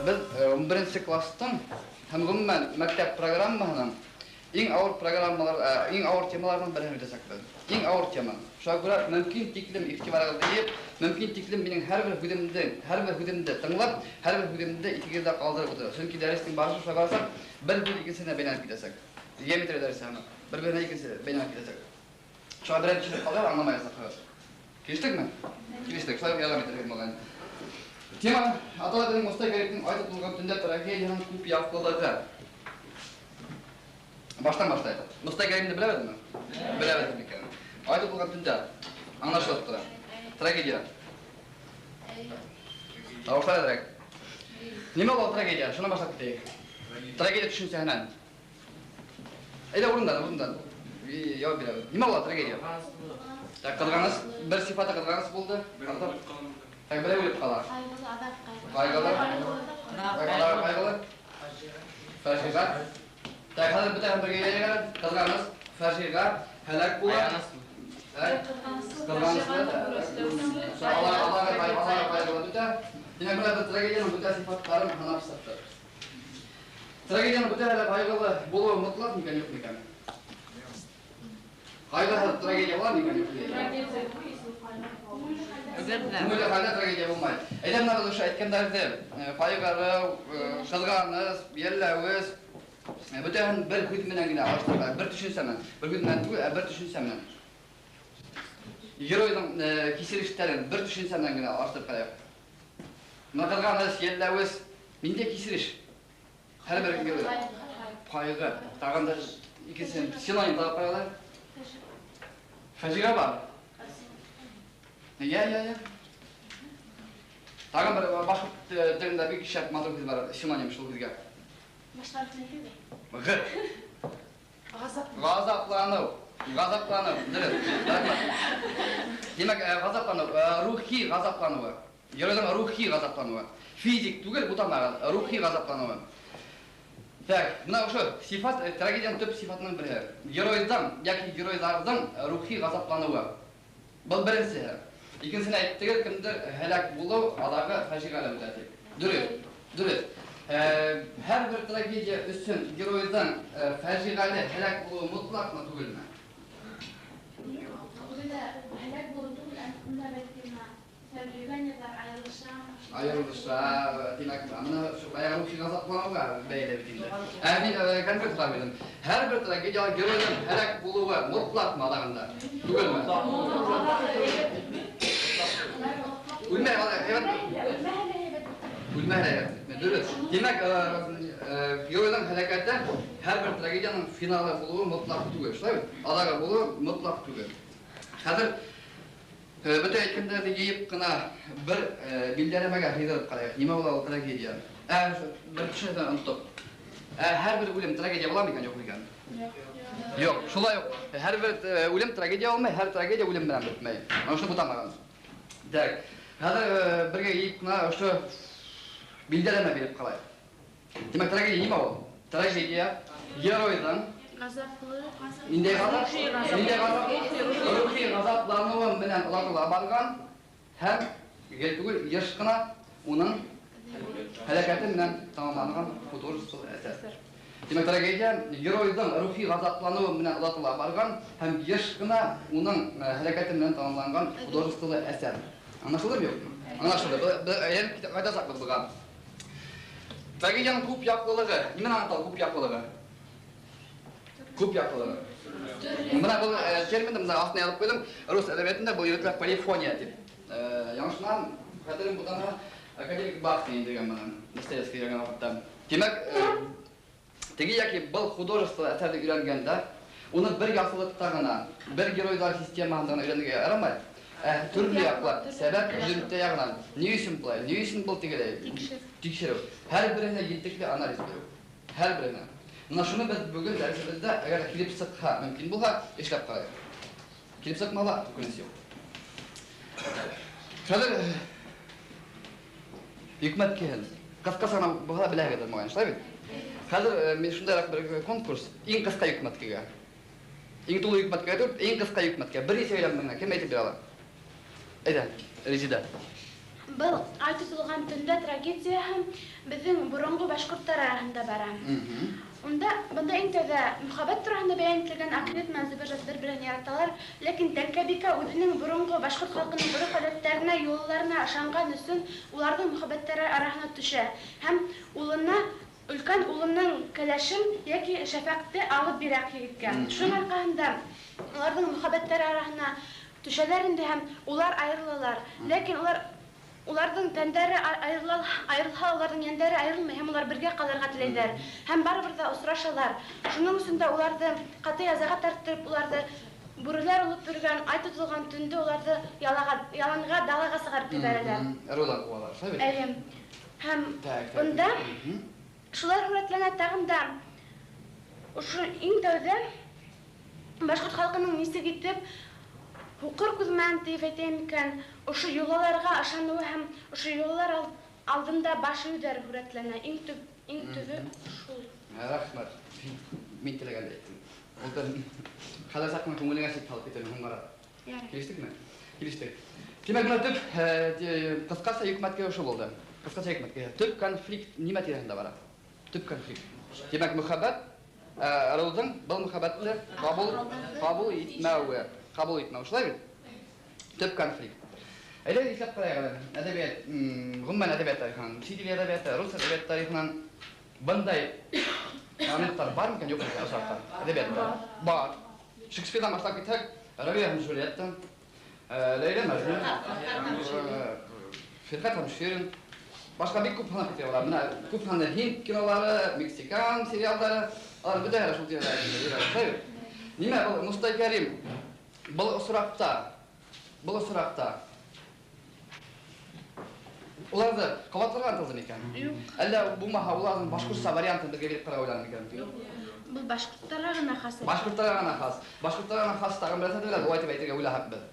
Беҙ 11 класстың һәм ғөмүмән мәктәп программаһының иң ауыр программалар, иң ауыр темаларының береһен үтәсәкбеҙ. Иң ауыр тема. Шуға күрә мөмкин тиклем иғтибарығыҙҙы йыйып, мөмкин тиклем минең һәр бер һүҙемде тыңлап, һәр бер һүҙемде иҫегеҙҙә ҡалдырып ултырығыҙ. Сөнки дәрестең барышы шулай барасаҡ, бер һүҙ икенсеһенә бәйләнеп китәсәк. Геометрия дәресе һымаҡ. Бер-береһенә икенсе бәйләнеп китәсәк. Шуға берәр төшөнөп ҡалһа, аңламаясаҡһығыҙ. Килештекме? Килештек. Шулай уҡ ярҙам итергә мөмкин. Тема атала беҙҙең Мостай Кәримдең «Ай тотолған төндә» трагедияһының күп яҡлылығы. Баштан башлайыҡ. Мостай Кәримде беләбеҙме? Беләбеҙ микән? «Ай тотолған төндә» аңлашылып тора. Трагедия. Тауышлар әҙерәк. Нимә ул трагедия? Шунан башлап китәйек. Трагедия төшөнсәһенән. Әйҙә, урындан, урындан. Яуап бирәбеҙ. Нимә ул трагедия? Так, ҡыҙғаныс, бер сифаты ҡыҙғаныс булды. Так, берәү үлеп ҡала. Ҡайғылы. Ҡайғылы, ҡайғылы. Фажиға. Так, хәҙер бөтәһен бергә йыйыҡ. Ҡыҙғаныс, фажиға, һәләк була. Ҡыҙғаныслы. Алар ҡайғылы бөтә. Тимәк, бына беҙ трагедияның бөтә сифаттарын һанап сыҡтыҡ. Трагедияның бөтәһе лә ҡайғылы булыуы мотлаҡ микән, юҡ микән? Ҡайғыһыҙ трагедия була микән, юҡ микән? Күңелле хәлдә трагедия булмай. Әйҙә, бына беҙ ошо әйткәндәрҙе, ҡайғырыу, ҡыҙғаныс, йәлләүес, бөтәһен бер һүҙ менән генә алыштырырға, бер төшөнсә менән, бер һүҙ менән түгел, ә бер төшөнсә менән. Геройҙың кисерештәрен бер төшөнсә менән генә алыштырып ҡарайыҡ. Бына ҡыҙғаныс, йәлләүес, ниндәй кисереш? Һәр бер герой. Ҡайғы. Тағын да икенсе синоним табып ҡарағыҙ. Фажиға бар. Йә. Тағын бер башҡорт телендә бик шәп матур һүҙ бар, синоним шул һүҙгә. Г. Ғазапланыу. Ғазапланыу. Дөрөҫ. Рәхмәт. Тимәк, ғазапланыу, рухи ғазапланыуы. Геройҙың рухи ғазапланыуы. Физик түгел, бутамағыҙ, рухи ғазапланыуы. Так, бына ошо сифат, трагедияның төп сифатының береһе. Геройҙың йәки геройҙарҙың рухи ғазапланыуы. Был беренсеһе. Икенсеһен әйттегеҙ, кемдер һәләк булыу, аҙағы фажиғәле бөтә тип. Дөрөҫ, дөрөҫ. Һәр бер трагедия өсөн геройҙың фажиғәле һәләк булыуы мотлаҡмы, түгелме? Һәләк булыу түгел, унда бәлки фәбригәнеләр айырылыша. Айырылыша, тимәк, бына ошо баяғы рухи ғазапланыуға бәйле бит инде. Мин конкрет һорап инем. Һәр бер трагедияла геройҙың һәләк булыуы мотлаҡмы аҙағында? Түгелме? Үлмәй, әйбәт. Үлмәһә лә әйбәт. Дөрөҫ. Тимәк, геройҙың һәләкәте һәр бер трагедияның финалы булыуы мотлаҡ түгел. Шулай бит? Аҙағы булыуы мотлаҡ түгел. Хәҙер бөтә әйткәндәрҙе йыйып ҡына бер билдәләмәгә һыйҙырып ҡарайыҡ. Нимә була ул трагедия? Бер төшөнсәне оноттоҡ. Һәр бер үлем трагедия була микән, юҡ микән? Юҡ, шулай уҡ. Һәр бер үлем трагедия булмай, һәр трагедия үлем менән бөтмәй. Ошоно бутамағыҙ. Так, хәҙер бергә йыйып ҡына ошо билдәләмә биреп ҡалайыҡ. Тимәк, трагедия нимә ул? Трагедия геройҙың Ғазаплы. Ниндәй ғазап? Ниндәй ғазап? Рухи ғазапланыуы менән оҙатыла барған һәм гел түгел, йыш ҡына уның һәләкәте менән тамамланған художество әҫәр. Тимәк, трагедия геройҙың рухи ғазапланыуы менән оҙатыла барған һәм йыш ҡына уның һәләкәте менән тамамланған художество әҫәр. Аңлашылдымы, юҡмы? Аңлашылды. Беҙ әйләнеп ҡайтасаҡбыҙ быға. Трагедияның күп яҡлылығы. Нимәне аңлата ул күп яҡлылығы? Күп яҡлылығы. Бына был терминды бына аҫтына яҙып ҡуйҙым. Рус әҙәбиәтендә был йөрөтөлә полифония тип. Яңышмаһам, хәтерем бутанһа, академик Бахтин индергән быны. Достоевский йөрөгән ваҡытта. Тимәк, теге йәки был художество әҫәрҙе өйрәнгәндә, уны бер яҡлылыҡта ғына, бер геройҙар системаһында ғына өйрәнергә ярамай. Төрлө яҡлап, сәбәп һөҙөмтә яғынан. Ни өсөн былай, ни өсөн был тегеләй? Тикшереү. Һәр береһенә ентекле анализ биреү. Һәр береһенә. Бына шуны беҙ бөгөн дәресебеҙҙә, әгәр ҙә килеп сыҡһа, мөмкин булһа, эшләп ҡарайыҡ. Килеп сыҡмаһа ла, үкенес юҡ. Хәҙер йөкмәткеһен ҡыҫҡаса ғына булһа ла беләһегеҙ, моғайын, шулай бит? Хәҙер мин шундайыраҡ бер конкурс, иң ҡыҫҡа йөкмәткегә. Иң тулы йөкмәткегә түгел, иң ҡыҫҡа йөкмәткегә. Бер нисә һөйләм менән кем әйтеп бирә ала? Әйҙә, Резида. Был ай тотолған төндә трагедияһы беҙҙең боронғо башҡорттар араһында бара. Унда бында иң тәүҙә мөхәббәт тураһында бәйән ителгән Аҡъегет менән Зөбәржәт бер-береһен яраталар, ләкин Тәңкәбикә үҙенең боронғо башҡорт халҡының ғөрөф-ғәҙәттәренә, йолаларына ышанған өсөн уларҙың мөхәббәттәре араһына төшә һәм улына өлкән улының кәләшен йәки Шәфәҡте алып бирә Аҡъегеткә. Шуның арҡаһында уларҙың мөхәббәттәре араһына төшәләр инде һәм улар айырылалар. Ләкин уларҙың тәндәре айырылһа, уларҙың йәндәре айырылмай һәм улар бергә ҡалырға теләйҙәр. Һәм барыбер ҙә осрашалар. Шуның өсөн дә уларҙы ҡаты язаға тарттырып, уларҙы бүреләр улып йөрөгән, ай тотолған төндө уларҙы яланға, далаға сығарып ебәрәләр. Ырыуҙан ҡыуалар, шулай бит? Эйе. Һәм бында шулар һүрәтләнә тағын да ошо иң тәүҙә башҡорт халҡының нисек итеп һуҡыр күҙ менән тип әйтәйем икән, ошо йолаларға ышаныуы һәм ошо йолалар алдында баш эйеүҙәр һүрәтләнә. Иң төп, иң төбө шул. Рәхмәт. Мин теләгәндә әйттем. Ул хәҙер саҡ ҡына күңелеңә шик һалып китер һуңғара. Ярай. Килештекме? Килештек. Тимәк, бына төп, ҡыҫҡаса йөкмәткә ошо булды. Ҡыҫҡаса йөкмәткә. Төп конфликт нимә тирәһендә бара? Төп конфликт. Тимәк, мөхәббәт, ырыуҙың был мөхәббәтте ҡабул итмәүе. Ҡабул итмәү, шулай бит? Төп конфликт. Әйҙә иҫләп ҡарайыҡ әле. Әҙәбиәт, ғөмүмән әҙәбиәт тарихынан, сит ил әҙәбиәте, рус әҙәбиәт тарихынан бындай моменттар бар микән, юҡ микән осраҡтар? Әҙәбиәттә бар. Шекспирҙан башлап китһәк, Ромео һәм Джульетта, Ләйлә Мәжнүн, Фирхәт һәм Ширин, башҡа бик күп һанап китә ала. Бына күп һанлы һинд кинолары, мексикан сериалдары, алар бөтәһе лә шул тирәлә йөрөй, шулай бит? Нимә был Мостай Кәрим? Был осраҡта уларҙы ҡабатларға ынтылды микән? Юҡ. Әллә булмаһа уларҙың башҡортса вариантын беҙгә биреп ҡарарға уйланы микән? Юҡ. Был башҡорттарға ғына хас. Башҡорттарға ғына хас. Башҡорттарға ғына хас тағын берәр нәрсә улай тип әйтергә уйлаһаҡ беҙ.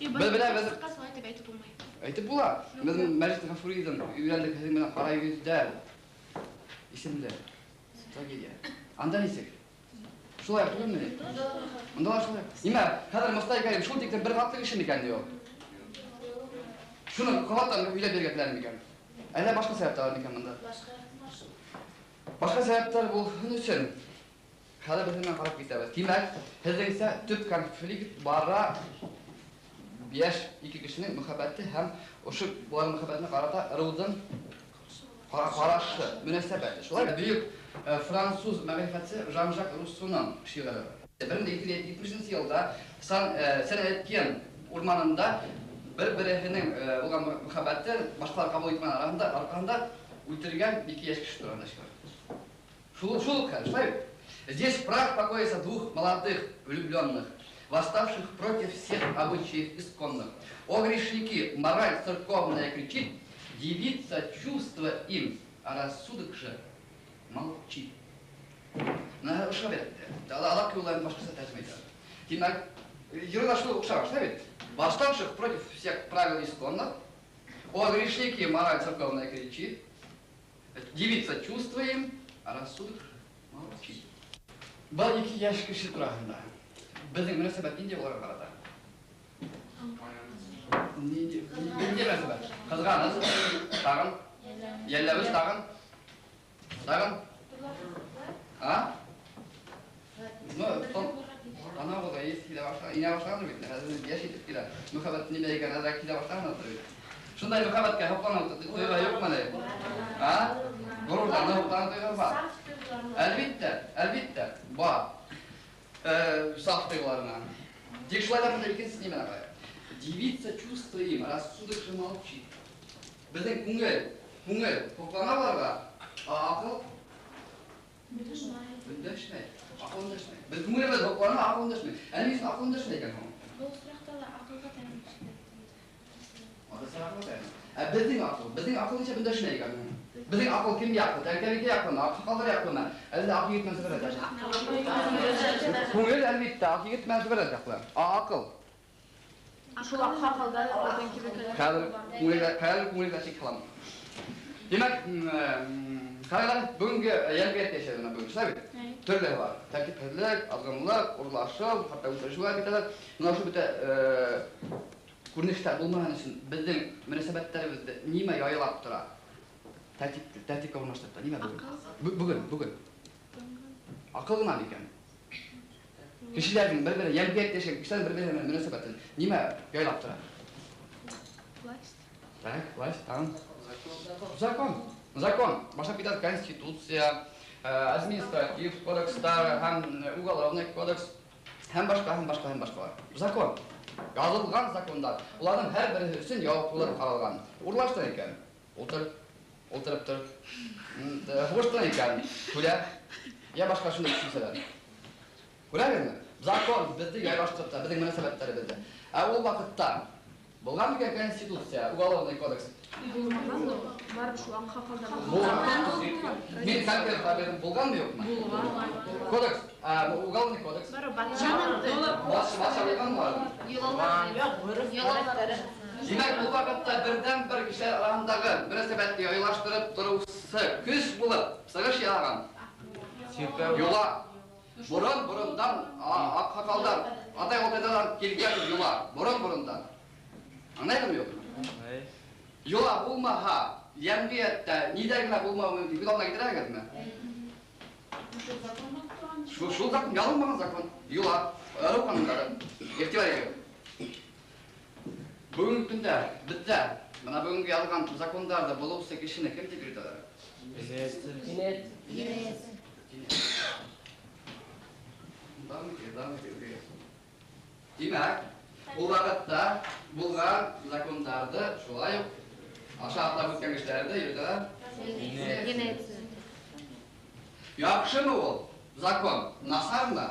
Юҡ, Беҙ беләбеҙ. башҡортса улай тип әйтеп булмай. Әйтеп була. Беҙ Мәжит Ғафуриҙың өйрәндек һеҙҙең менән Ҡара йөҙҙәр исемле трагедия. Анда нисек? Шулай түгелме ни? Унда ла шулай. Нимә, хәҙер Мостай Кәрим шул тиклем бер ҡатлы кеше микән ни ул? Шуны ҡабаттан һөйләп бирергә теләр микән? Әллә башҡа сәбәптәр бар микән бында? Башҡа сәбәптәр булһын өсөн хәҙер беҙ менән ҡарап китәбеҙ. Тимәк, һеҙҙеңсә төп конфликт бара йәш ике кешенең мөхәббәте һәм ошо уларҙың мөхәббәтенә ҡарата ырыуҙың ҡарашы, мөнәсәбәте. Шулай бит? Бөйөк француз мәғрифәтсе Жан-Жак Руссоның шиғыры. Бер мең ике йөҙ етмешенсе йылда Сен-Этьен урманында бер-береһенең булған мөхәббәте башҡалар ҡабул итмәгән арҡаһында үлтергән ике йәш кеше тураһында шиғыр. Шул уҡ хәл, шулай бит? Здесь прах покоится двух молодых влюбленных, восставших против всех обычаев исконных. О, грешники, мораль церковная кричит, девица чувство им, а рассудок же молчит. Менә ошо бит. Алла юлларын башҡаса тәржемә итә. Тимәк, йырҙа шул оҡшаған, шулай бит? Восставших против всех правил исконных, о, грешники, мораль церковная кричит, девица чувство им, а рассудок же молчит. Был ике йәш кеше тураһында. Беҙҙең мөнәсәбәт ниндәй уларға ҡарата? Ниндәй мөнәсәбәт? Ҡыҙғаныс, тағын, йәлләүес, тағын, тағын. А? Ну, ана ул ес килә башлаған, инә башлаған бит. Хәҙер йәш итеп килә. Мөхәббәт нимә икән, әҙерәк килә башлаған бит. Шундай мөхәббәткә һоҡланыу тойға юҡмы ни? А? Ғорурланыу, һоҡланыу тойға бар. Әлбиттә, әлбиттә, бар. Саф тойғоларына. Тик шулай ҙа бында икенсе нимәне ҡарайыҡ? Девица чувство им, рассудок же молчит. Беҙҙең күңел һоҡлана уларға, ә аҡыл өндәшмәй. Аҡыл өндәшмәй. Беҙ күңелебеҙ һоҡлана, аҡыл өндәшмәй. Ә ни өсөн аҡыл өндәшмәй икән һуң? Был осраҡта ла аҡылға таянып. Ә беҙҙең аҡыл нисә өндәшмәй икән һуң? Беҙҙең аҡыл кем яҡлы? Тәңкәбикә яҡлымы? Аҡһаҡалдар яҡлымы? Әллә Аҡъегет менән Зөбәрәт яҡлымы? Күңел, әлбиттә, Аҡъегет менән Зөбәрәт яҡлы. Ә аҡыл? Шул аҡһаҡалдар яҡлы, тәңкәбикәләр. Хәҙер күңелгә шик һалам. Тимәк, хәҙер бөгөнгө йәмғиәттә йәшәйбеҙ бына бөгөн, шулай бит? Әй. Төрлө бар. Тәртипһеҙлек, аҙғынлыҡ, урлашыу, хатта үтерешеүгә китәләр. Бына ошо бөтә күренештәр булмаған өсөн беҙҙең мөнәсәбәттәребеҙҙе нимә яйлап тора? Тәртипкә урынлаштырып тора. Нимә бөгөн? Бөгөн. Аҡыл ғына микән? Кешеләрҙең бер-бере йәмғиәттә йәшәгән кешеләрҙең бер-береһе менән мөнәсәбәтен нимә яйлап тора? Власть. Так, власть, тағын. Закон. Закон. Башлап китә конституция, административ кодекстар һәм уголовный кодекс һәм башҡа, һәм башҡа, һәм башҡалар. Закон. Яҙылған закондар. Уларҙың һәр береһе өсөн яуаплылыҡ ҡаралған. Урлаштың икән, ултыр, ултырып тор. Һуғыштың икән, түлә. Я башҡа шундай төшөнсәләр. Күрәһегеҙме? Закон беҙҙе яйлаштырып тора, беҙҙең мөнәсәбәттәребеҙҙе. Ә ул ваҡытта булған микән конституция, уголовный кодекс? Булмаған, барып шул аҡһаҡалдар. Мин конкрет бирҙем, булғанмы юҡмы? Булған. Кодекс, уголовный кодекс. Бары батшаның Батша булған бар. Йолалар. Тимәк, ул ваҡытта берҙән-бер кешеләр араһындағы мөнәсәбәтте яйлаштырып тороусы көс булып сығыш яһаған йола. Борон-борондан аҡһаҡалдар, атай-атайҙарҙан килгән йола. Борон-борондан. Аңлайһыңмы юҡмы? Йола булмаһа, йәмғиәттә ниҙәр генә булмауы мөмкин? Күҙ алдына килтерәһегеҙме? Шул закон, ялынмаған закон. Йола, ырыу ҡанундары. Иғтибар итегеҙ. Бөгөнгө көндә беҙҙә бына бөгөнгө яҙылған закондарҙы булыусы кешене кем тип йөрөтәләр? Енәйәтсе. Тимәк, ул ваҡытта булған закондарҙы шулай уҡ аша атлап үткән кешеләрҙе йөрөтәләр. Енәйәтсе. Яҡшымы ул закон, насармы?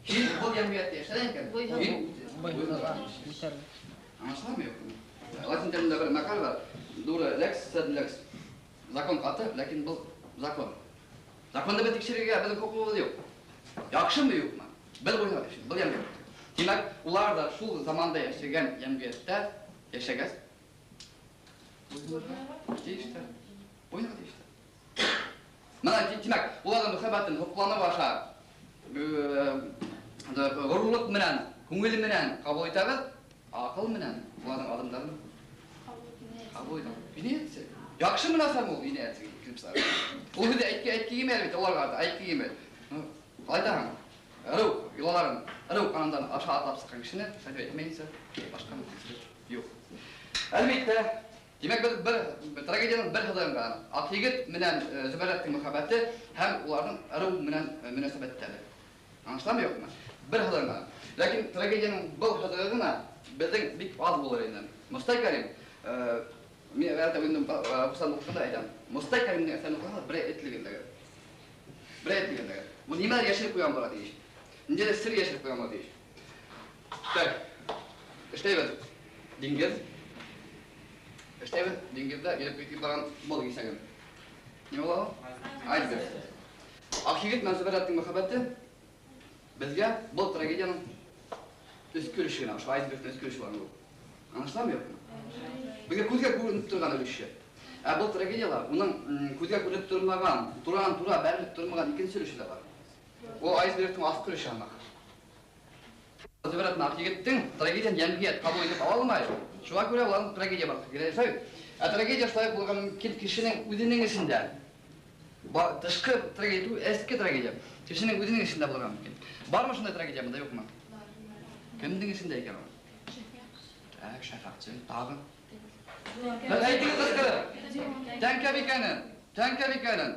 Һин был йәмғиәттә йәшәй икән, һин буйһонорға. Аңлашыламы юҡмы? Латин телендә бер мәҡәл бар. Дура лекс, сед лекс. Закон ҡаты, ләкин был закон. Законды беҙ тикшерергә беҙҙең хоҡуғыбыҙ юҡ. Яҡшымы юҡмы? Беҙ буйһонорға тейеш, был йәмғиәт. Тимәк, улар ҙа шул заманда йәшәгән йәмғиәттә йәшәгәс, буйһонорға тейештәр. Буйһонорға тейештәр. Мына, тимәк, уларҙың мөхәббәтен һоҡланыу аша, ғорурлыҡ менән, күңел менән ҡабул итәбеҙ, аҡыл менән уларҙың аҙымдарын ҡабул итәбеҙ. Инәйәтсе. Яҡшы мөнәсәбәт ул инәйәтсе килеп сыға. Ул һүҙҙе әйтке килмәй бит, уларға әйтке килмәй. Ҡалай ырыу йолаларын, ырыу ҡанундарын аша атлап сыҡҡан кешене шулай әйтмәйенсә башҡа мөмкинселек юҡ. Әлбиттә, тимәк, беҙ бер трагедияның бер һыҙығын ҡараныҡ. Аҡ егет менән Зөбәрәттең мөхәббәте һәм уларҙың ырыу менән мөнәсәбәттәре. Аңлашыламы юҡмы? Бер һыҙығын ҡараныҡ. Ләкин трагедияның был һыҙығы ғына беҙҙең бик аҙ булыр ине. Мостай Кәрим, мин әлбиттә үҙемдең Хусан уҡығанда әйтәм. Мостай Кәримдең әҫәрен уҡыһағыҙ, берәй әйтелгәндәге. Берәй әйтелгәндәге. Бу нимәлер йәшереп ҡуйған була тейеш. Ниндәйҙер сер йәшереп ҡуйған була тейеш. Так, эшләйбеҙ. Диңгеҙ. Эшләйбеҙ. Диңгеҙҙә килеп китеп барған был кисәген. Нимә була ул? Айсберг. Аҡ егет менән Зөбәрәттең мөхәббәте беҙгә был трагедияның өҫкө өлөшө генә, ошо айсбергтың өҫкө өлөшө бар ул. Аңлашыламы юҡмы? Беҙгә күҙгә күренеп торған өлөшө. Ә был трагедияла уның күҙгә күренеп тормаған, туранан-тура бәрелеп тормаған икенсе өлөшө лә бар. Ул айсбергтың аҫҡы өлөшө һымаҡ. Зөбәрәт менән Аҡ егеттең трагедияны йәмғиәт ҡабул итеп ала алмай. Шуға күрә уларҙың трагедия бар. Килә шулай. Ә трагедия шулай булырға мөмкин кешенең үҙенең эсендә. Тышҡы трагедия түгел, эске трагедия. Кешенең үҙенең эсендә булырға мөмкин. Бармы шундай трагедия бында, юҡмы? Кемдең эсендә икән ул? Так, Шәфәҡсе, тағы. Әйтегеҙ ҡысҡырып. Тәңкәбикәнең, Тәңкәбикәнең.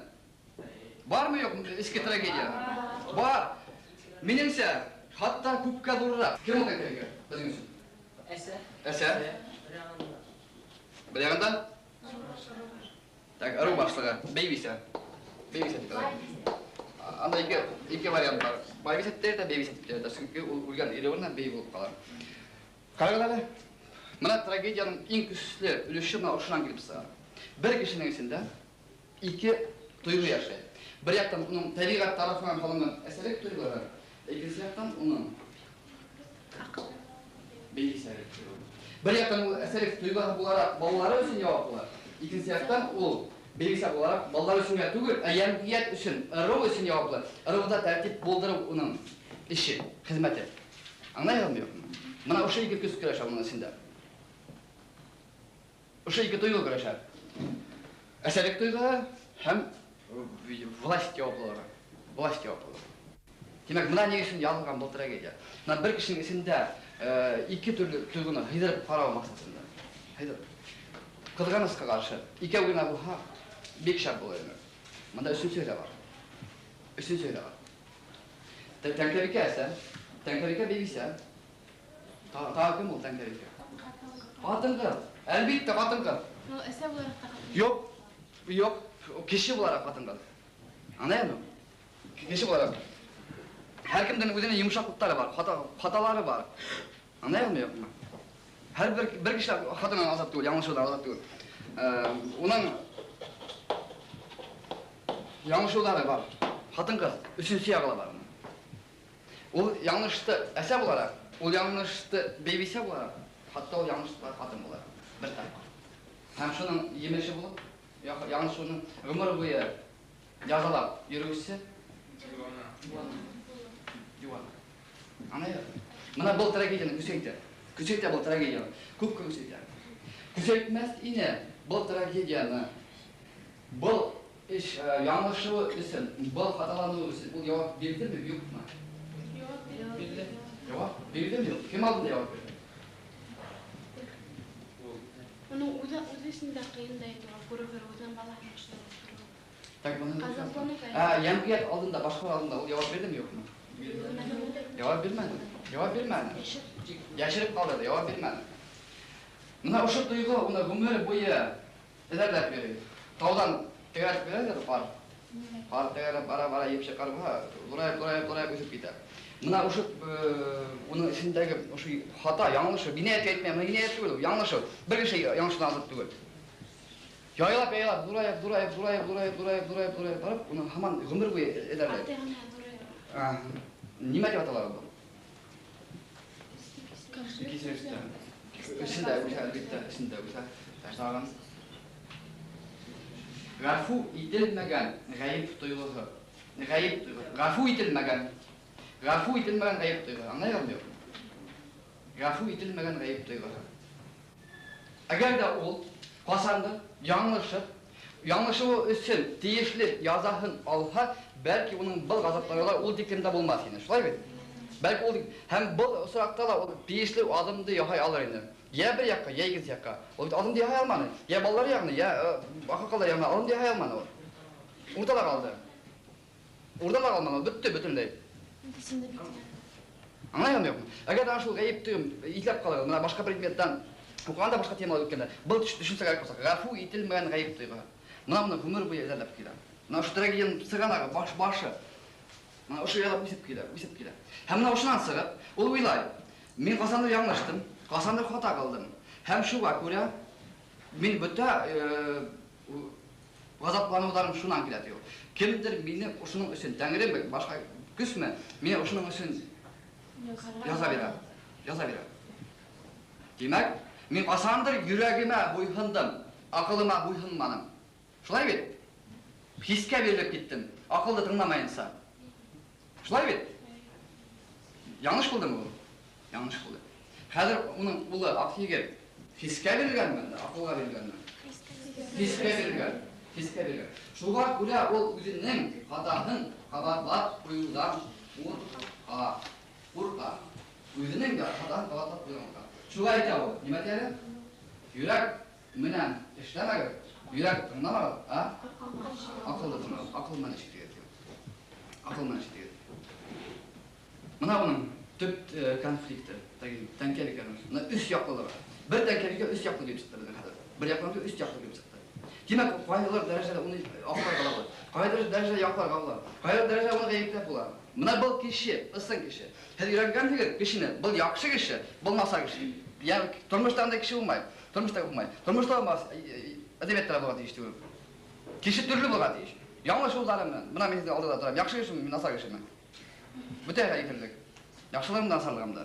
Бармы юҡмы эске трагедия? Бар. Минеңсә, хатта күпкә ҙурыраҡ. Кем ул Тәңкәбикә беҙҙең өсөн? Әсә. Әсә. Бер яғында? Так, ырыу башлығы, бейбисә. Бейбисә тип атала. Анда ике вариант бар. Байбисә тип тә, бейбисә тип тә. Сөнки ул үлгән ире урынына бей булып ҡала. Ҡарағыҙ әле. Мына трагедияның иң көслө өлөшө мына ошонан килеп сыға. Бер кешенең эсендә ике тойғо йәшәй. Бер яҡтан уның тәбиғәт тарафынан һалынған әсәлек тойғолары, икенсе яҡтан уның бейбисәлек тойғолары. Бер яҡтан ул әсәлек тойғоһо булараҡ балалары өсөн яуаплы, икенсе яҡтан ул бейбисә булараҡ балалар өсөн генә түгел, ә йәмғиәт өсөн, ырыу өсөн яуаплы. Ырыуҙа тәртип булдырыу уның эше, хеҙмәте. Аңлайһығыҙмы юҡмы? Мына ошо ике көс көрәшә уның эсендә. Ошо ике тойғо көрәшә. Әсәлек тойғоһо һәм власть яуаплылығы. Власть яуаплылығы. Тимәк, бына ни өсөн яҙылған был трагедия. Бына бер кешенең эсендә ике төрлө тойғоно һыйҙырып ҡарау маҡсатында. Һыйҙырып. Ҡыҙғанысҡа ҡаршы, икәү генә булһа, бик шәп булыр ине. Бында өсөнсөһө лә бар. Өсөнсөһө лә бар. Тәңкәбикә әсә, Тәңкәбикә бибисә. Тағы кем ул Тәңкәбикә? Ҡатын-ҡыҙ. Әлбиттә, ҡатын-ҡыҙ. Ул әсә булараҡ та ҡатын. Юҡ, юҡ, кеше булараҡ ҡатын-ҡыҙ. Аңлайһыңмы? Кеше булараҡ. Һәр кемдең үҙенең йомшаҡлыҡтары бар, хаталары бар. Аңлайһыңмы, юҡмы? Һәр бер кеше хатанан азат түгел, яңылышыуҙан азат түгел. Уның яңылышыуҙары бар. Ҡатын-ҡыҙ өсөнсө яғы ла бар. Ул яңылышты әсә булараҡ, ул яңылышты бейбисә булараҡ, хатта ул яңылышты ҡатын булараҡ. Бер тапҡыр. Һәм шуның емеше булып, яңылышыуының ғүмер буйы язалап йөрөүсе Диуана. Аңлайһың? Бына был трагедияны көсәйтә. Көсәйтә был трагедияны. Күпкә көсәйтә. Көсәйтмәҫ ине был трагедияны. Был эш яңылышыуы өсөн, был хаталаныуы өсөн ул яуап бирҙеме, юҡмы? Бирҙе. Яуап бирҙеме, юҡ? Кем алдында яуап бирҙе? Уның үҙе өсөн дә ҡыйын да инде, күреп үҙенең балаһын шулай тороу. Так, быны Ҡазапланыу. Йәмғиәт алдында, башҡалар алдында ул яуап бирҙеме, юҡмы? Яуап бирмәне. Яуап бирмәне. Йәшереп ҡалдырҙы, яуап бирмәне. Бына ошо тойғо уны ғүмер буйы эҙәрләп йөрөй. Тауҙан тәгәрәтеп бирәләр ҡар. Ҡар тәгәрәп бара-бара епшек ҡар булһа, ҙурайып, ҙурайып, ҙурайып үҫеп китә. Бына ошо уның эсендәге ошо хата, яңылышы, енәйәт әйтмәйем, бына енәйәт түгел, яңылышы. Бер кеше яңылышынан азат түгел. Яйлап, яйлап, ҙурайып, ҙурайып, ҙурайып, ҙурайып, ҙурайып, ҙурайып, ҙурайып барып, уны һаман ғүмер буйы эҙәрләй. Нимә тип атала был? Кисерештә. Эсендә үҫә, әлбиттә, эсендә үҫә. Тағын. Ғәфү ителмәгән ғәйеп тойғоһо. Ғәйеп тойғоһо. Ғәфү ителмәгән. Ғәфү ителмәгән ғәйеп тойғоһо. Аңлай алмайым. Ғәфү ителмәгән ғәйеп тойғоһо. Әгәр ҙә ул ҡасандыр яңылышып, яңылышыуы өсөн тейешле язаһын алһа, бәлки уның был ғазаптары ла ул тиклем дә булмаҫ ине. Шулай бит? Бәлки ул һәм был осраҡта ла ул тейешле аҙымды яһай алыр ине. Йә бер яҡҡа, йә икенсе яҡҡа. Ул бит аҙымды яһай алманы. Йә балалар яғына, йә аҡһаҡалдар яғына аҙымды яһай алманы ул. Уртала ҡалды. Уртала ҡалманы, ул бөттө бөтөнләй. Аңлайһыңмы, юҡмы? Әгәр ҙә шул ғәйепте иҫләп ҡалығыҙ, бына башҡа предметтан уҡығанда башҡа темала үткәндә, был төшөнсә кәрәк булса, ғәфү ителмәгән ғәйеп тойғоһо. Бына быны ғүмер буйы эҙәрләп килә. Бына ошо трагедияның сығанағы, башы. Бына ошо яҙып үҫеп килә, үҫеп килә. Һәм бына ошонан сығып, ул уйлай, мин ҡасандыр яңылыштым, ҡасандыр хата ҡылдым. Һәм шуға күрә мин бөтә ғазапланыуҙарым шунан килә ти ул. Кемдер мине ошоноң өсөн, тәңреме, башҡа көсмө, мине ошоноң өсөн яза бирә, яза бирә. Тимәк, мин ҡасандыр йөрәгемә буйһындым, аҡылыма буйһынманым. Шулай бит? Хискә бирелеп киттем, аҡылды тыңламайынса. Шулай бит? Яңылыш булдымы ул? Яңылыш булды. Хәҙер уның улы Аҡъегет хискә бирелгәнме, аҡылға бирелгәнме? Хискә бирелгән. Хискә бирелгән. Шуға күрә ул үҙенең хатаһын ҡабатлап ҡуйыуҙан ҡурҡа. Ҡурҡа. Үҙенең хатаһын ҡабатлап ҡуйыуҙан ҡурҡа. Шуға әйтә ул, нимә тиә әле? Йөрәк менән эшләмәгеҙ, йөрәк тыңламағыҙ, а? Аҡылды тыңлағыҙ, аҡыл менән эш итегеҙ. Аҡыл менән эш итегеҙ. Бына уның төп конфликты, тәңкәбикәнең. Бына өс яҡлылығы. Бер тәңкәбикә өс яҡлы килеп сыҡты беҙҙең хәҙер. Бер яҡлы түгел, өс яҡлы килеп сыҡты. Тимәк, ҡайһылыр дәрәжәлә уны аҡларға була, ҡайһылыр дәрәжәлә яҡларға була, ҡайһылыр дәрәжәлә уны ғәйепләп була. Бына был кеше, ысын кеше. Һеҙ өйрәнгәнһегеҙ кешене, был яҡшы кеше, был насар кеше. Йә, тормошта ундай кеше булмай, тормошта булмай. Тормошта булмаҫ, әҙәбиәттә лә булға тейеш түгел. Кеше төрлө булға тейеш. Яңылыш юлдары менән. Бына мин һеҙҙең алдығыҙҙа торам. Яҡшы кешеме, мин насар кешеме? Бөтәһе әйтерлек. Яҡшылығым да, насарлығым да.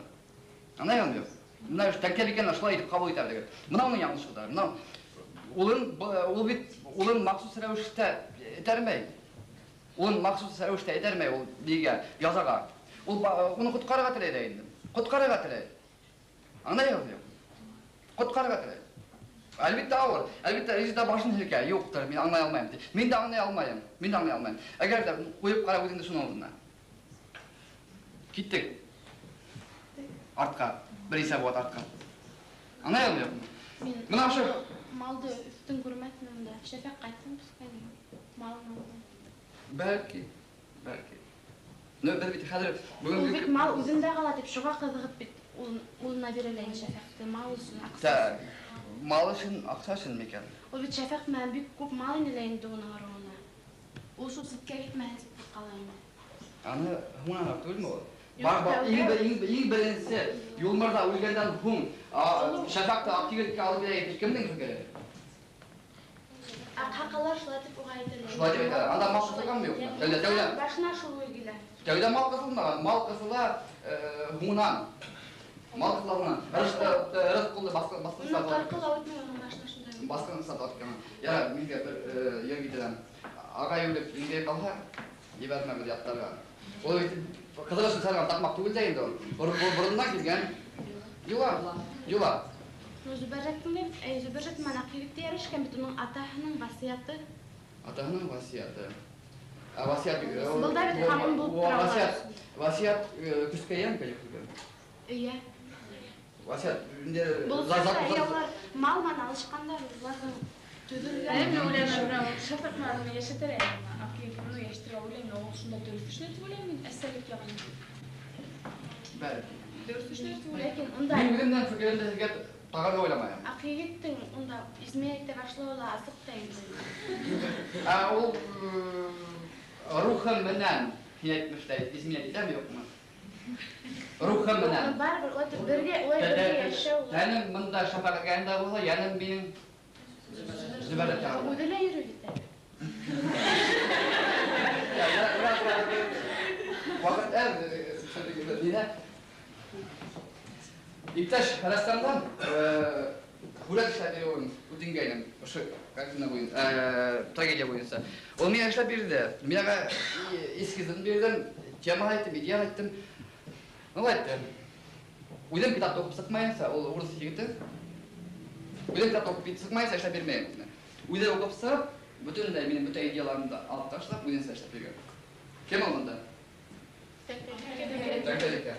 Аңлайһыңмы, юҡ? Бына тәңкәбикәне шулай итеп ҡабул итә белегеҙ. Бына уның яңылыш юлдары. Бына ул бит улын махсус рәүештә этәрмәй. Улын махсус рәүештә этәрмәй ул нигә? Язаға. Ул уны ҡотҡарырға теләй ҙә инде. Ҡотҡарырға теләй. Аңлайһыңмы, юҡ? Ҡотҡарырға теләй. Әлбиттә ауыр. Әлбиттә Резеда башын һелкә, юҡтыр, мин аңлай алмайым ти. Мин дә аңлай алмайым. Мин дә аңлай алмайым. Әгәр дә ҡуйып ҡара үҙеңде шуның алдына. Киттек. Артҡа. Бер нисә быуат артҡа. Аңлай алмай юҡмы? Мин Бына ошо малды өҫтөн күрмәҫмен унда. Шәфәҡ ҡайтһын, пускай малын алһын. Бәлки, бәлки. Ну, беҙ бит хәҙер Ул бөгөнгө бит мал үҙендә ҡала тип шуға ҡыҙығып бит улына бирелә инде Шәфәҡте мал өсөн, аҡса Так, өсөн. мал өсөн, аҡса өсөн микән? Ул бит Шәфәҡ менән бик күп мал ине лә инде уның ырыуына. Ул шул ситкә китмәһен тип ҡурҡа ла инде. Аны һуңынан түгелме ул? Юҡ, Бар, бар, тәүҙә иң беренсе Юлмырҙа үлгәндән һуң, Шәфәҡте Аҡ егеткә алып килә тип кемдең фекере? Аҡһаҡаллар шулай тип уға әйтәләр. Шулай тип әйтәләр. Анда мал ҡыҫылғанмы юҡмы? Тәүҙә, тәүҙә. Башына шул уй килә. Тәүҙә мал ҡыҫылмаған, мал ҡыҫыла, һуңынан. Мал ҡыҫыла һуңынан. Ырыҫ ҡулды басҡын Уны сатып алып ҡырҡы ла үтмәй уның башына шундай уй. Басҡын сатып алып киткән. Ярар, мингә бер, йыр китерәм. Ағай үлеп, еңгәй ҡалһа, ебәрмәбеҙ яттарға. Ул бит ҡыҙыҡ өсөн сарған таҡмаҡ түгел дә инде ул. Борондан килгән йола, йола. Ну, Зөбәржәттең дә бит, Зөбәржәт менән Аҡ егетте ярышҡан бит уның атаһының васыяты. Атаһының васыяты. Ә васыят, Был да бит ҡанун булып тора васыят, көскә йәм килеп килгән. Эйе. Васыят, инде Был хатта улар мал менән алышҡандар, уларҙың төҙөлгән. Әле мин уйлайым, бына Шәфәҡ менән уны йәшәтер әле. Аҡ егет уны йәшәтергә уйлайым, ул шунда дөрөҫ эшләй тип уйлайым мин, әсәлек яғын. Бәлки. Дөрөҫ эшләй тип уйлайым. Ләкин унда Мин үҙемдән фекеремде һеҙгә тағын уйламайым. Аҡ егеттең унда измерить итә башлауы ла асыҡ та инде. Ә ул, рухы менән, һин әйтмешләй, изменять итәме, юҡмы? Рухы менән. Юҡ, барыбер улай итеп бергә, улай бергә йәшәү. Тәнем бында Шәфәҡ янында булһа, йәнем минең Зөбәржәт янында. Үҙе лә йөрөй бит әле. Ваҡыт әҙ, ниҙә? Иптәш рәссамдан, һүрәт эшләп биреүен үтенгәйнем, ошо картина буйынса, трагедия буйынса. Ул миңә эшләп бирҙе. Мин уға эскизын бирҙем, тема әйттем, идея әйттем. Ул әйтте. Үҙем китапты уҡып сыҡмайынса, ул урыҫ егете. Үҙем китапты уҡып сыҡмайынса эшләп бирмәйем. Үҙе уҡып сығып, бөтөнләй минең бөтә идеяларымды алып ташлап, үҙенсә эшләп биргән. Кем ул бында? Тәңкәбикә.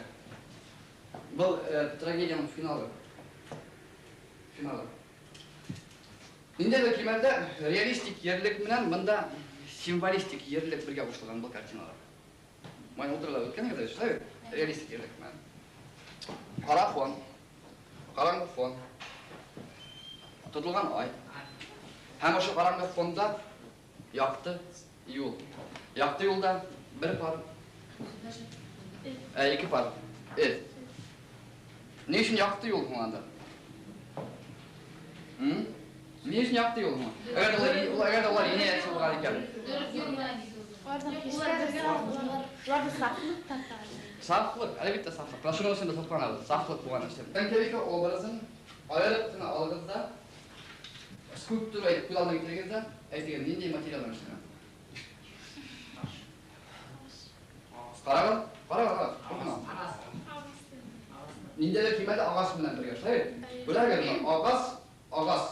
Был, трагедияның финалы. Финалы. Ниндәйҙер кимәлдә реалистик ерлек менән бында символистик ерлек бергә ҡушылған был картиналар. Майн ултырыла үткән ерҙә, шулай бит? Реалистик ерлек менән. Ҡара фон, ҡараңғы фон, тотолған ай. Һәм ошо ҡараңғы фонда яҡты юл. Яҡты юлда бер пар, ике пар эт. Ни өсөн яҡты юл һуң анда? Ни өсөн яҡты юл һуң? Әгәр дә улар, әгәр дә улар инәйәтсе булған икән. Уларҙы сафлыҡ тарта. Сафлыҡ, әлбиттә сафлыҡ. Бына шуның өсөн дә һоҡланабыҙ. Сафлыҡ булған өсөн. Тәңкәбикә образын айырып ҡына алығыҙ ҙа, скульптура итеп күҙ алдына килтерегеҙ ҙә, әйтегеҙ, ниндәй материалдан эшләнгән? Ҡарағыҙ, ҡарағыҙ, ҡарағыҙ. Ниндәйҙер кимәлдә ағас менән бергә, шулай бит? Беләһегеҙме, ағас, ағас,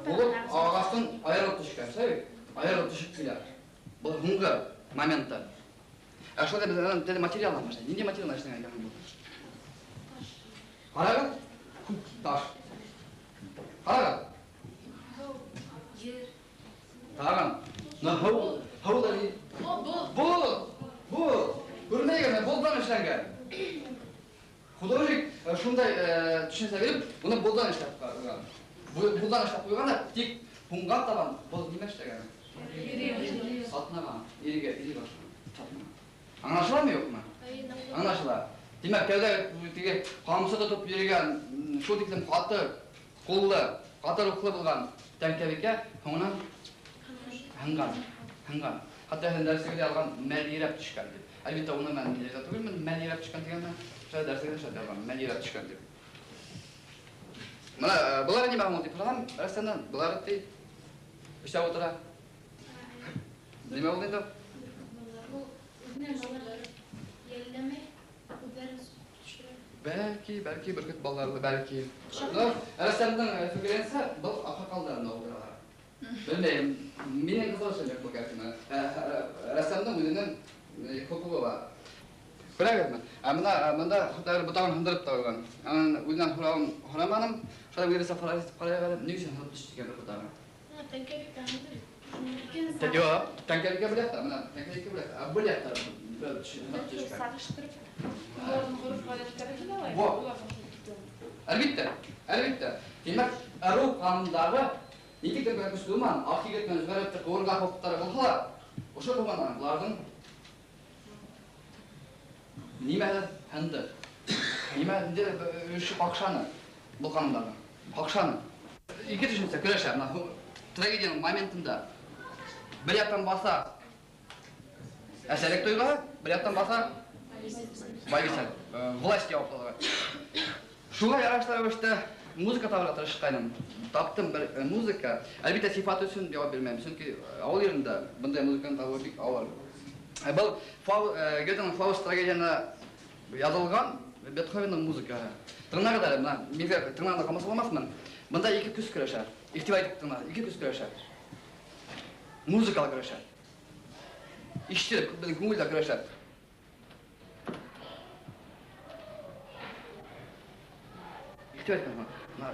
булып ағастан айырылып төшкән, шулай бит? Айырылып төшөп килә. Был һуңғы моментта. Ә шулай да беҙ анан теге материалдан башлайбыҙ. Ниндәй материалдан эшләнгән икән был? Ҡарағыҙ, күк таш. Ҡарағыҙ. Ер. Тағын. Мына һыу, һыу ҙа ни? Был, был. Күрмәйгәнме? Болдан эшләнгән. Художник, шундай, төшөнсә биреп, уны болдан эшләп ҡуйған. Болдан эшләп ҡуйған да, тик һуңға табан был нимә эшләгән? Сатнаған, ирегә, ире башлаған. Сатнаған. Аңлашыламы, юҡмы? Аңлашыла. Тимәк, тәүҙә теге ҡамсы тотоп йөрөгән, шул тиклем ҡаты ҡуллы, ҡаты рухлы булған Тәңкәбикә һуңынан һынған, һынған. Хатта һеҙ дәресегеҙҙә алған мәлйерәп төшкән тип. Әлбиттә, уны мин риза түгелмен, мәлйерәп төшкән тигәнне. Шулай дәресегеҙҙә шулай алған, мәлйерәп төшкән тип. Бына, былар нимә һуң тип һораған, рәссамдан, былар ти эшләп ултыра. Нимә булды инде? Бәлки, бәлки бөркөт балалары, бәлки. Но рәссамның фикеренсә, был аҡһаҡалдарында ултыралар. Белмәйем, минең ҡыҙыҡ юҡ был картина. Рәссамның үҙенең хоҡуғы бар. Күрәгеҙме? Ә мына мында хатта ботағын һындырып та ҡуйған. Анан үҙенән һорауын һораманым. Шулай үҙебеҙсә фараз итеп ҡарайыҡ әле, ни өсөн һынып төштө икән бер ботағы? Тәңкәлек һындырып. Юҡ, тәңкәлеккә бер яҡта, мына тәңкәлеккә бер яҡта, ә был яҡта бер һынып төшкән. Сағыштырып, уларҙың ғөрөф-ғәҙәттәре лә алай, уларҙың шул китеүе. Әлбиттә, әлбиттә. Тимәк, ырыу ҡанундағы нилектән генә көслө булмаһын, аҡ егет менән Зөмәрәтте ҡыуырға хоҡуҡтары булһа ла, ошо булманан уларҙың нимәһе һынды? Нимә ошо ҡаҡшаны был ҡанундағы? Ҡаҡшаны. Ике төшөнсә көрәшә, мына трагедияның моментында бер яҡтан баҫа әсәлек тойғоһо, бер яҡтан баҫа байбисә, власть яуаплылығы. Шуға ярашлы рәүештә музыка табырға тырышҡайным. Таптым бер музыка. Әлбиттә, сифаты өсөн яуап бирмәйем, сөнки ауыл ерендә бындай музыканы табыу бик ауыр. Был Гетеның Фауст трагедияһына яҙылған Бетховенның музыкаһы. Тыңлағыҙ әле, мына мин тыңлағанда ҡамасауламаҫмын. Бында ике көс көрәшә. Иғтибар итеп тыңлағыҙ, ике көс көрәшә. Музыкала көрәшә. Ишетелеп, беҙҙең күңелдә көрәшә. Иғтибар итеп тыңлағыҙ. Мына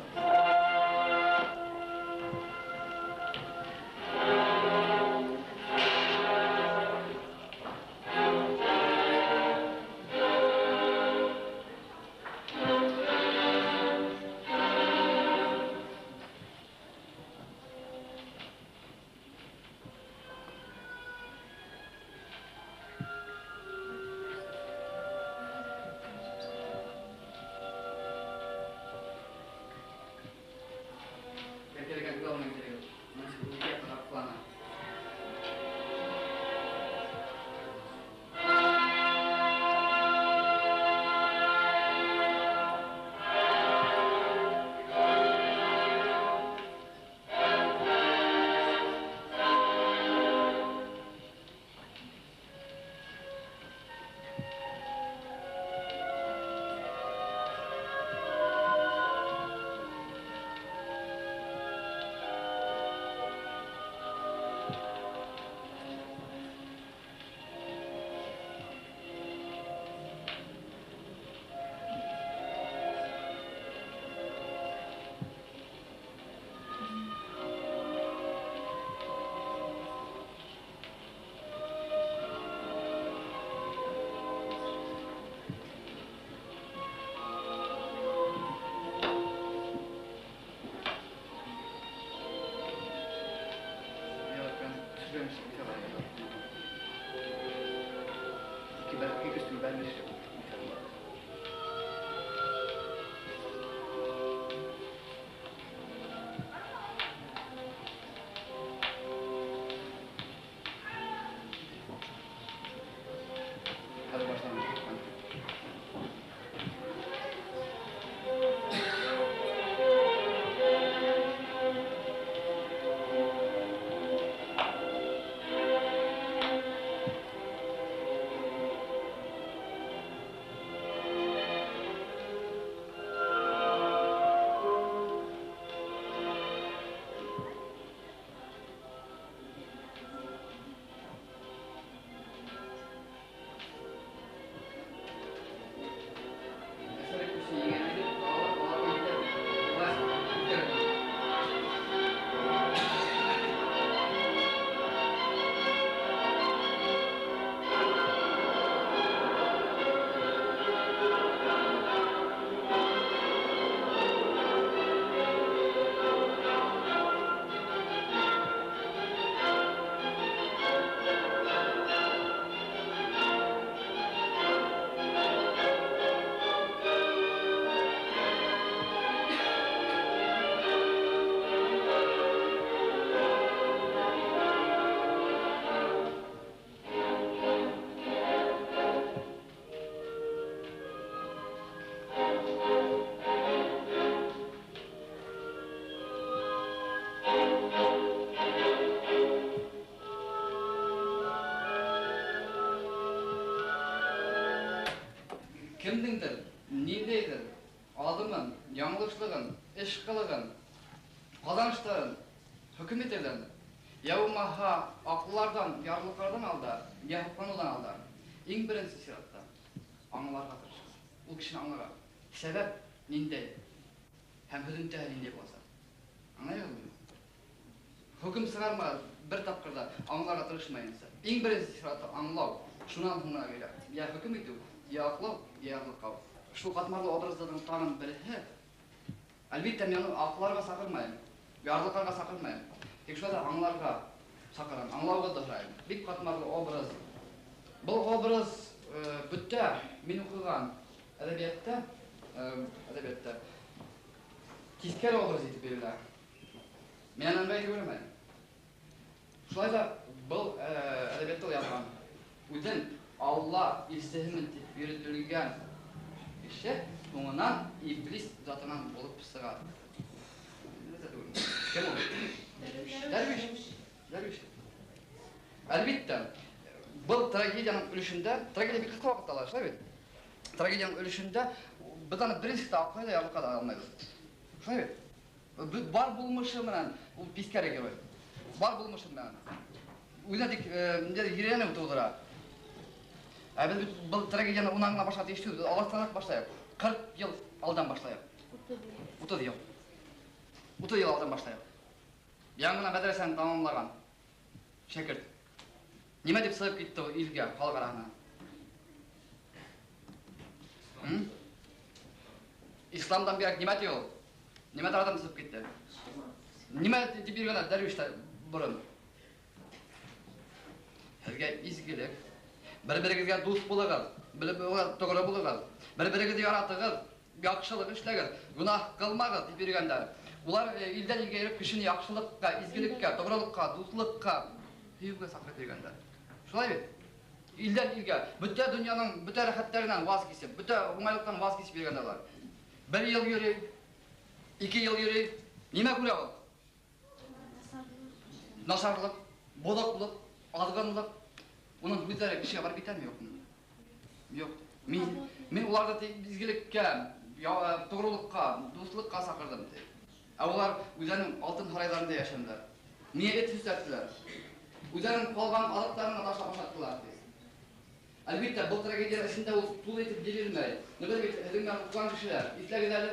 Кемдеңдер ниндәйҙер аҙымын, яңылышлығын, эш ҡылығын, ҡаҙаныштарын хөкөм итеүҙән, йә булмаһа аҡларҙан, ярлыҡларҙан алда, йә һоҡланыуҙан алда, иң беренсе сиратта аңларға тырышығыҙ. Ул кешене аңларға. Сәбәп ниндәй һәм һөҙөмтәһе ниндәй буласаҡ. Аңлайһығыҙмы? Хөкөм сығармағыҙ бер тапҡыр ҙа аңларға тырышмайынса. Иң беренсе сиратта аңлау, шунан һуң ғына килә. Йә хөкөм итеү, йә аҡлау, йә ярлыҡау. Шул ҡатмарлы образдарҙың тағын береһе. Әлбиттә, мин уны аҡларға саҡырмайым, ярлыҡарға саҡырмайым. Тик шулай ҙа аңларға саҡырам, аңлауығыҙҙы һорайым. Бик ҡатмарлы образ. Был образ бөтә мин уҡыған әҙәбиәттә, әҙәбиәттә тиҫкәре образ итеп бирелә. Мин аны ыңғай күрмәйем. Шулай ҙа был әҙәбиәттә ул яҙған. Үҙен Алла илсеһемен тип йөрөтөлгән кеше һуңынан иблис затынан булып сыға. Кем ул? Дәрвиш. Дәрвиш. Әлбиттә, был трагедияның өлөшөндә, трагедия бик ҡыҫҡа ваҡытта ала, шулай бит? Трагедияның өлөшөндә беҙ аны беренсе тә аҡлай ҙа, ярлыҡа ла алмайбыҙ. Шулай бит? Бар булмышы менән ул тиҫкәре герой. Бар булмышы менән. Үҙенә тик ниндәйҙер ерәнеү тыуҙыра. Ә беҙ бит был трагедияны унан ғына башларға тейеш түгел, беҙ алыҫтаныраҡ башлайыҡ. 40 йыл алдан башлайыҡ. 30 йыл. 30 йыл алдан башлайыҡ. Яңы ғына мәҙрәсәне тамамлаған шәкерт. Нимә тип сығып китте ул илгә, халыҡ араһына? Исламдан бигерәк нимә ти ул? Нимә тарафтан сығып китте? Нимә тип йөрөгән дәрвиштәр борон? Һеҙгә изгелек, бер-берегеҙгә дуҫ булығыҙ, бер-берегеҙгә тоғро булығыҙ, бер-берегеҙҙе яратығыҙ, яҡшылыҡ эшләгеҙ, гөнаһ ҡылмағыҙ тип йөрөгәндәр. Улар илдән илгә йөрөп кешене яҡшылыҡҡа, изгелеккә, тоғролоҡҡа, дуҫлыҡҡа, һөйөүгә саҡырып йөрөгәндәр. Шулай бит? Илдән илгә, бөтә донъяның бөтә рәхәттәренән ваз кисеп, бөтә уңайлыҡтан ваз кисеп йөрөгәндәр улар. Бер йыл йөрөй, 2 йыл йөрөй. Нимә күрә ул? Насарлыҡ, боҙоҡлоҡ, аҙғынлыҡ. Уның һүҙҙәре кешегә барып етәме, юҡмы? Юҡ. Мин уларҙы изгелеккә, тоғролоҡҡа, дуҫлыҡҡа саҡырҙым, ти. Ә улар үҙҙәренең алтын һарайҙарында йәшәнеләр. Миңә эт һөсләттеләр. Үҙҙәренең ҡалған аҙыҡтарын ташлап ашаттылар, ти. Әлбиттә, был трагедия эсендә ул тулы итеп бирелмәй. Беҙ бит һеҙҙең менән уҡыған кешеләр. Иҫләгеҙ әле.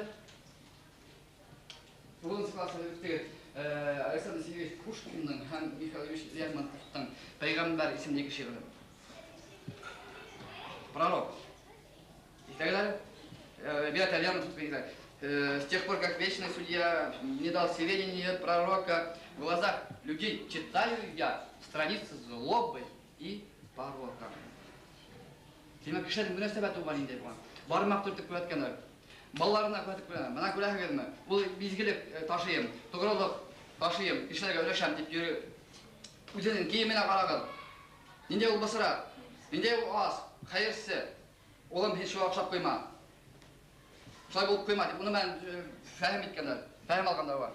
Туғыҙынсы класста үттегеҙ. Александр Сергеевич Пушкиндың һәм Михаил Ильич Лермонтовтың Пәйғәмбәр исемле шиғыры. Пророк. Иҫләгеҙ әле. Ребята, Лермонтов говорит, с тех пор, как вечный судья не дал сведения пророка, в глазах людей читаю я страницы злобы и порока. Тимәк, кешеләрнең мөнәсәбәте уға ниндәй булған? Бармаҡ төртөп күрһәткәндәр, балаларына күрһәтеп күрһәткәндәр. Бына күрәһегеҙме? Ул изгелек ташыйым, тоғролоҡ ташыйым, кешеләргә өләшәм тип йөрөй. Үҙенең кейеменә ҡарағыҙ. Ниндәй ул бысра, ниндәй ул ас, хәйерсе. Улым, һин шуға оҡшап ҡуйма. Шулай булып ҡуйма тип, уны менән фәһем иткәндәр, фәһем алғандар бар.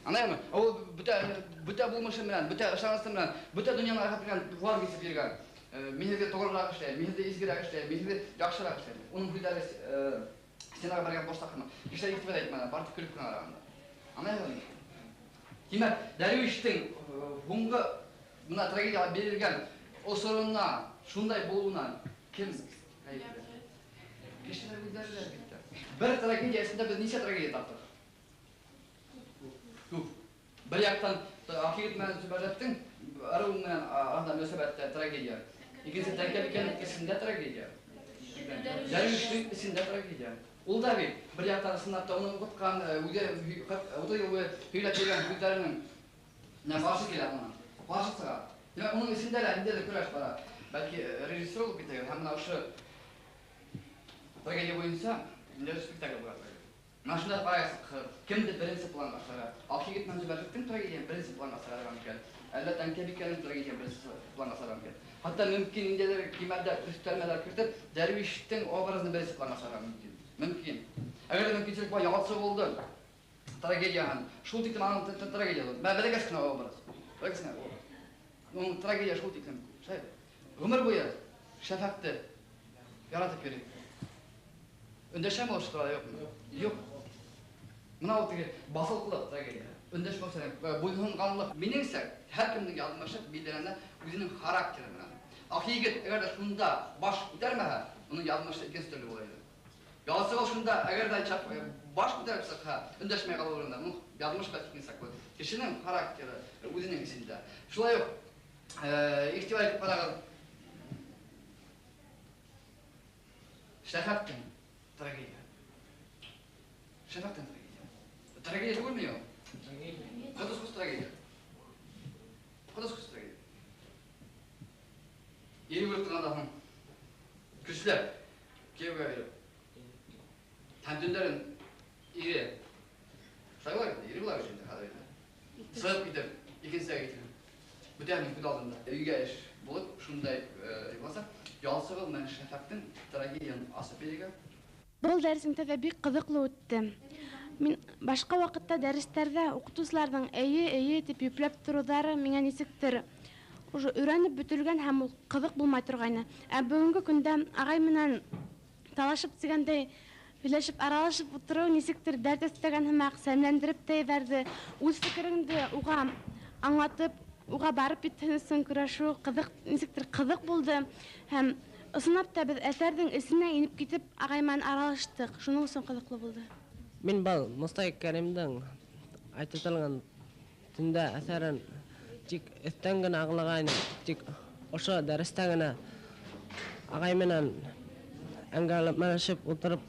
Аңлаймы? Ул бөтә булмышы менән, бөтә ышанысы менән, бөтә донъяны рәхәт белән ваз кисеп йөрөгән. Мин һеҙгә тоғрораҡ эшләйем, мин һеҙгә изгерәк эшләйем, мин һеҙгә яҡшыраҡ эшләйем. Уның һүҙҙәре стенаға бәргән баш таҡырмы. Кешеләр иғтибар итмәне, бар тик көлөп кенә ҡарағанда. Аңлайһығыҙмы? Тимәк, дәрвиштең һуңғы бына трагедияға бирелгән осорона, шундай булыуына кем ғәйепле? Кешеләр үҙҙәре лә әлбиттә. Бер трагедия эсендә беҙ нисә трагедия таптыҡ? Күп. Бер яҡтан Аҡ егет менән Зөбәржәттең ырыу менән араһында мөнәсәбәттә трагедия. Икенсе Тәңкәбикәнең эсендә трагедия. Дәрвиштең эсендә трагедия. Ул да бит бер яҡтан ысынлап та уны уҡытҡан, үҙе утыҙ йыл буйы һөйләп биргән һүҙҙәренең ҡаршы килә уның. Ҡаршы сыға. Тимәк, уның эсендә лә ниндәйҙер көрәш бара. Бәлки режиссер булып китәгеҙ һәм бына ошо трагедия буйынса ниндәйҙер спектакль була. Менә шунда ҡарайһың, кемде беренсе планға сығара? Аҡ егет менән Зөбәржәттең трагедияһын беренсе планға сығарырға мөмкин. Әллә Тәңкәбикәнең трагедияһын беренсе планға сығарырға мөмкин. Хатта мөмкин ниндәйҙер кимәлдә өҫтәлмәләр кертеп, дәрвиштең образын беренсе планға сығарырға мөмкин. Мөмкин. Әгәр ҙә мөмкинселек бар, ялсы булды трагедияһын. Шул тиклем аның трагедия булды. Бә, бәләкәс кенә образ. Бәләкәс кенә образ. Уның трагедия шул тиклем. Шулай. Ғүмер буйы Шәфәҡте яратып йөрөй. Өндәшәме ул шулай, юҡмы? Юҡ. Мына ул теге баҫылҡылыҡ трагедия. Өндәшмәү, буйһонғанлыҡ. Минеңсә, һәр кемдең яҙмышы билдәләнә үҙенең характеры менән. Акъегет әгәр дә шунда баш күтәрмәһә, уның яҙмышы икенсе төрлө була ине. Ялсығыл шунда әгәр дә баш күтәреп сыҡһа, өндәшмәй ҡалыу урынына, уның яҙмышы икенсе була. Кешенең характеры үҙенең эсендә. Шулай уҡ иғтибар итеп ҡарағыҙ. Шәфәҡтең трагедия. Шәфәҡтең трагедия. Трагедия түгелме ул? Ҡотосҡос трагедия. Ҡотосҡос трагедия. Ире үлеп торғандан һуң көсләп кейәүгә биреп, һәм төндәрен ире шулай була бит, ире була бит инде хәҙер инде. Сығып китеп, икенсегә китеп, бөтәһенең күҙ алдында өйгә эш булып, шундай булса, Ялсығыл менән Шәфәҡтең трагедияһын асып бирергә. Был дәрес тәҙә бик ҡыҙыҡлы үтте. Мин башҡа ваҡытта дәрестәрҙә уҡытыусыларҙың эйе, эйе тип йөпләп тороуҙары миңә нисектер уже өйрәнеп бөтөлгән һәм ул ҡыҙыҡ булмай торғайны. Ә бөгөнгө көндә ағай менән талашып тигәндәй һөйләшеп, аралашып ултырыу нисектер дәрт өҫтәгән һымаҡ, сәмләндереп тә ебәрҙе. Үҙ фекереңде уға аңлатып, уға барып етһен өсөн көрәшеү ҡыҙыҡ, нисектер ҡыҙыҡ булды. Һәм ысынлап та беҙ әҫәрҙең эсенә инеп китеп ағай менән аралаштыҡ. Шуның өсөн ҡыҙыҡлы булды. Мин был Мостай Кәримдең айтылған төндә әҫәрен тик өҫтән генә аңлағайным, тик ошо дәрестә генә ағай менән әңгәмәләшеп ултырып,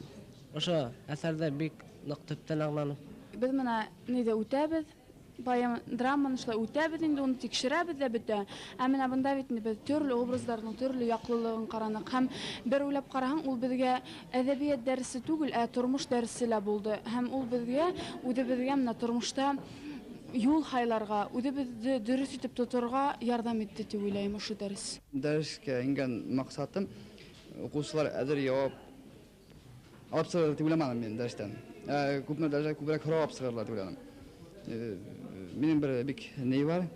ошо әҫәрҙе бик ныҡ төптән аңланым. Беҙ бына ниҙә үтәбеҙ, поэма, драманы шулай үтәбеҙ инде, уны тикшерәбеҙ ҙә бөтә. Ә менә бында бит инде беҙ төрлө образдарҙың төрлө яҡлылығын ҡараныҡ. Һәм бер уйлап ҡараһаң, ул беҙгә әҙәбиәт дәресе түгел, ә тормош дәресе лә булды. Һәм ул беҙгә, үҙебеҙгә менә тормошта юл һайларға, үҙебеҙҙе дөрөҫ итеп тоторға ярҙам итте тип уйлайым ошо дәрес. Дәрескә ингән маҡсатым уҡыусылар әҙер яуап алып сығыр тип уйламаным мин дәрестән. Күпме дәрәжәдә күберәк һорау алып сығырлар тип уйланым. Минең бер бик ни бар,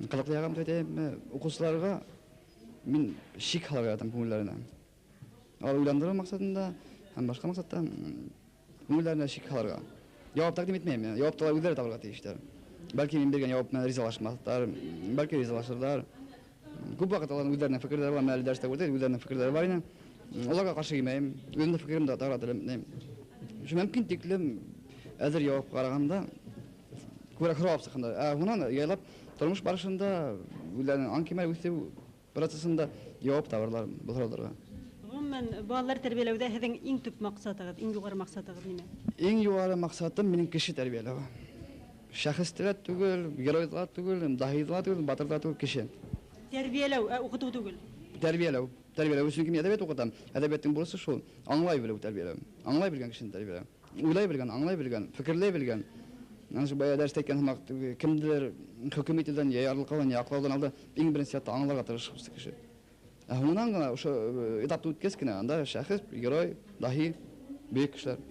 ҡыҙыҡлы яғым тип әйтәйем, уҡыусыларға мин шик һалырға яратам күңелдәренә. Алар уйландырыу маҡсатында һәм башҡа маҡсатта күңелдәренә шик һалырға. Яуап тәҡдим итмәйем, яуапты улар үҙҙәре табырға тейештәр. Бәлки мин биргән яуап менән ризалашмаҫтар, бәлки ризалашырҙар. Күп ваҡыт уларҙың үҙҙәренең фекерҙәре бар, әле дәрестә күрҙек, үҙҙәренең фекерҙәре бар ине. Уларға ҡаршы килмәйем, үҙемдең фекеремде атарға теләмәйем. Шул мөмкин тиклем әҙер яуап ҡарағанда күберәк һорау алып сыҡҡанда, ә һунан яйлап тормош барышында үҙҙәренең аң кимәл үҫеү процессында яуап табырлар был һорауҙарға. Ғөмүмән, балалар тәрбиәләүҙә һеҙҙең иң төп маҡсатығыҙ, иң юғары маҡсатығыҙ нимә? Иң юғары маҡсатым минең кеше тәрбиәләү. Шәхес тә түгел, герой ҙа түгел, даһи ҙа түгел, батыр ҙа түгел, кеше. Тәрбиәләү, ә уҡытыу түгел. Тәрбиәләү. Тәрбиәләү өсөн мин әҙәбиәт уҡытам. Әҙәбиәттең бурысы шул, аңлай белеү тәрбиәләү. Аңлай белгән кешене тәрбиәләү. Уйлай белгән, аңлай белгән, фекерләй белгән. Ана шул бая дәрестә әйткән һымаҡ, кемделер хөкөм итеүҙән, йә ярлыҡауҙан, йә аҡлауҙан алда иң беренсе сиратта аңларға тырышыусы кеше. Ә һуңынан ғына ошо этапты үткәс кенә анда шәхес, герой, даһи, бөйөк кешеләр.